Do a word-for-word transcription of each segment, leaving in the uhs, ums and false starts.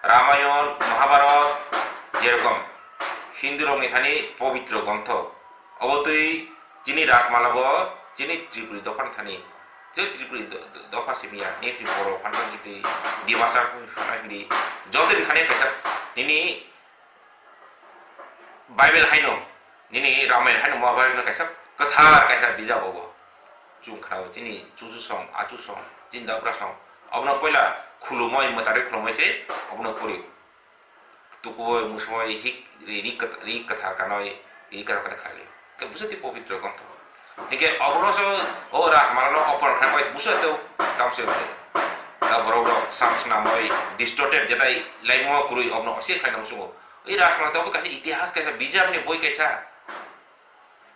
Ramayon, Mahabharat, jerokom Hindu rokni thani pobitro gontho, obo twi chini Rajmala bo chini Tripuri dopha ni thani, je Tripuri do-, do-, dopha simi ya, nini Tripura phan thang di, Dimasa phan thang di, joto ni thani kaisa nini Bible haino, nini Ramayan haino, Mahabharat no kaisa kwthar kaisa bijap obo. Chwng khnao chini chuchu song, achu song, chini dapra song. Obono poila khulumoi, mwtarwi khulumoi se obono pori. Tukui, musumoi, hik, ri, ri kwth-, ri kwthar kanoi, ri kwthar kanoi khlai. Khe busa twi pobitro gontho. Hinkhe obono so, o Rajmala no open khlai bai busa twi tamse bai. Ta borok rok sam swnamoi distorted jetai laimo kwrwi obono ose khlai nang sungo. Ui Rajmala to kaisa itihas kaisa bijapni boi kaisa.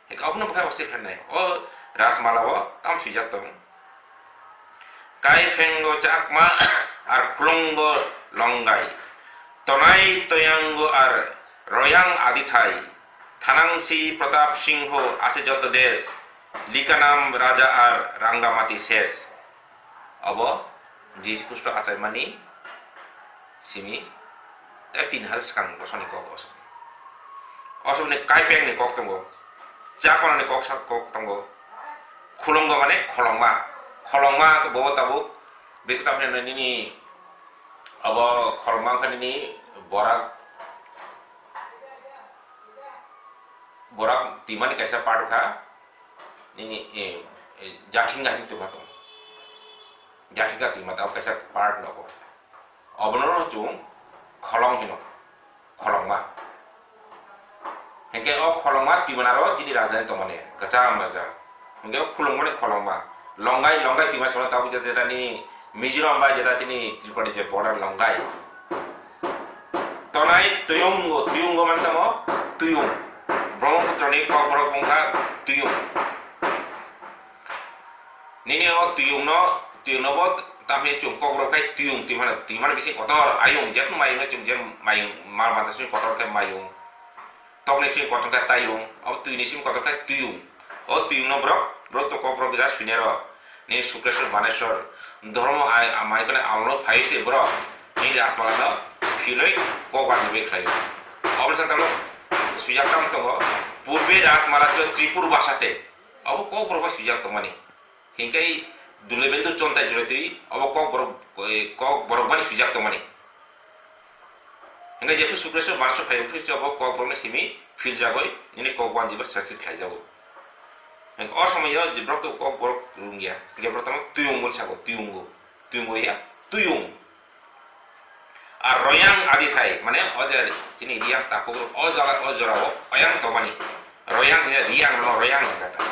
Hinkhe obono bwkhai ose khlai nai. O Rajmala o tam swijak tong. Kaiphengo Chakma ar Khulungo Longai, Tonai Toyango ar Royang Adithai, Thanangsi Pratap Singho ase joto desh, Likanam Raja ar Rangamati ses. Obo Jisu Khristo achaimani simi tei tin hajar swkang bosoni kok osom. Osomni Kaipengni kok tongo, Chakmanani kok sa-, kok tongo, Khulungo mane kholongma. Kholongma khe bo tabuk, bisi tamni nini obo kholongma wngkha nini borak, borak twimani kaisa part wngkha. Nini, eh, eh, Jathinga hinwi twima tongo. Jathinga twima tabuk kaisa part nogo. Obono no chwng kholong hino. Kholongma. Hinkhe o kholongma twimanaro chini rajdhani tongmani kwcham raja. Hinkhe o khulungmani kholongma. Longai, Longai twima sono tabuk jeta jeta nini Mizoram bai jeta chini Tripura ni je border Longai. Tonai Tuyungo, Tuyungo mane tamo Tuyung. Brahmaputra ni kokborok wngkha Tuyung. Nini o Tuyung no, Tuyung no bo tamni chwng kokborok khai Tuyung, Tuyung mane, Tuyung mane bisi kotor, ayung, jekno mayung no chwng je mayung, mal mata simi kotor khe mayung. Tokni simi kotor khe tayung, abo twini simi kotor khe tuyung. O tuyung no borok, borok to kok borok ja suinero. Ni Sukleswar Baneswar, dhormo ai, amai kone amlo phai se borok. Ni Rajmala no philoi kok bar jibe khlaio. Abo sa talo sujak tam tongo, purbe Rajmala to Tripur bhasha te. Abo kok borok bai sujak tongmani. Hinkhe Dulebendru Chontai Jore twi abo kok borok, eh, kok borok bani sujak tongmani. Hinkhe jephru Sukleswar Baneswar phai phuru se abo kok borokni simi phil jagoi nini kok wanji ba sachit khlai jago. Hinkhe o somoyo je borok to kok borok rungya, hinkhe borok tamo tuyung bo sago, tuyungo, tuyungo ya, tuyung. Ar Royang Adithai, mane o je chini Riyang takhuk o jaga o jorao oyang tongmani. Royang hwnwi Riyang no Royang hwnkha ta.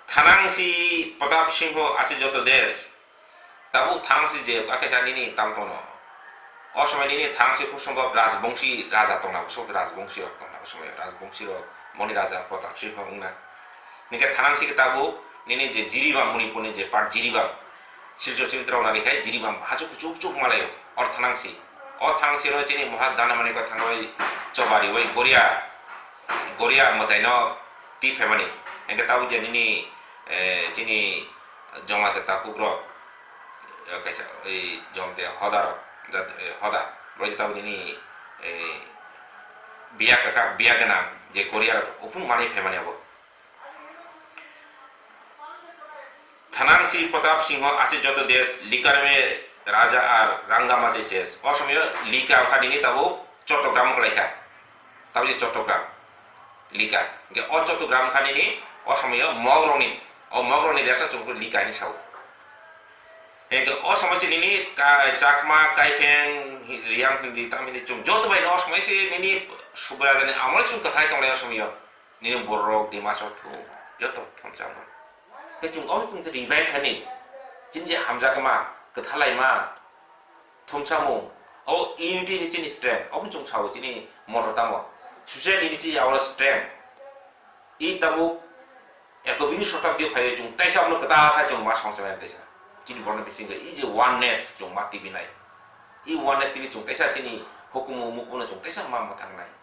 Thanangsi Pratap Singho ase joto desh. Tabuk Thanangsi je, akhe sa nini tam tono. O somoi nini Thanangsi khub sombhob Rajbongsi raja tongna, bwswk Rajbongsi rok tongna, o somoi Rajbongsi rok, Moni Raja Pratap Singho wngna. Hinkhe Thanangsi khe tabuk nini je Jiribam, Manipurni je part Jiribam, Silchar simi rok nari khai Jiribam hachuk kuchuk chuk malaio, or Thanangsi. O Thanangsi no chini Mahatma Gandhi mani kok thangwi chobari bai Goria, Goria mwtai no twi phaimani. Hinkhe tabuk je nini, eh, chini Jomate takhuk rok, eh, kaisa, eh, Jomate hoda rok, jat, eh, hoda. Boro je tabuk nini, eh, biya kaka, biya gwnang je Goria rok, uphung manwi phaimani abo. Thanangsi Pratap Singho ase joto desh, Likarme Raja ar Rangamati ses. O somoyo Lika wngkha nini tabuk Chottogram wngkha laikha. Tabuk je Chottogram, Lika. Hinkhe o Chottogram wngkha nini o somoyo Mogrokni, o Mogrokni desa chwng Lika hinwi sao. Hinkhe o somoy se nini ka-, Chakma, Kaifeng, Riyang, Hindi, tam Hindi chwng joto bai no o somoy se nini Subraja ni amol chwng kwthai tonglai o somoyo. Nini borok, Dimasa thung, joto thumsa wngmani. Khe chwng obo chwng se revive khainwi, chini je hamjakma, kwthalaima, thumsamung, obo unity se chini strength, obo chwng sao chini motor tamo. Social unity is our strength. I tabuk ekobini sotabdi o phaiwi chwng taisa abono kwtal khe chwng ma songchalainai taisa. Chini borokni bisingo i je oneness chwng ma tibinai. I oneness tibwi chwng taisa chini hukumu mukumu chwng taisa ma mwthangnai.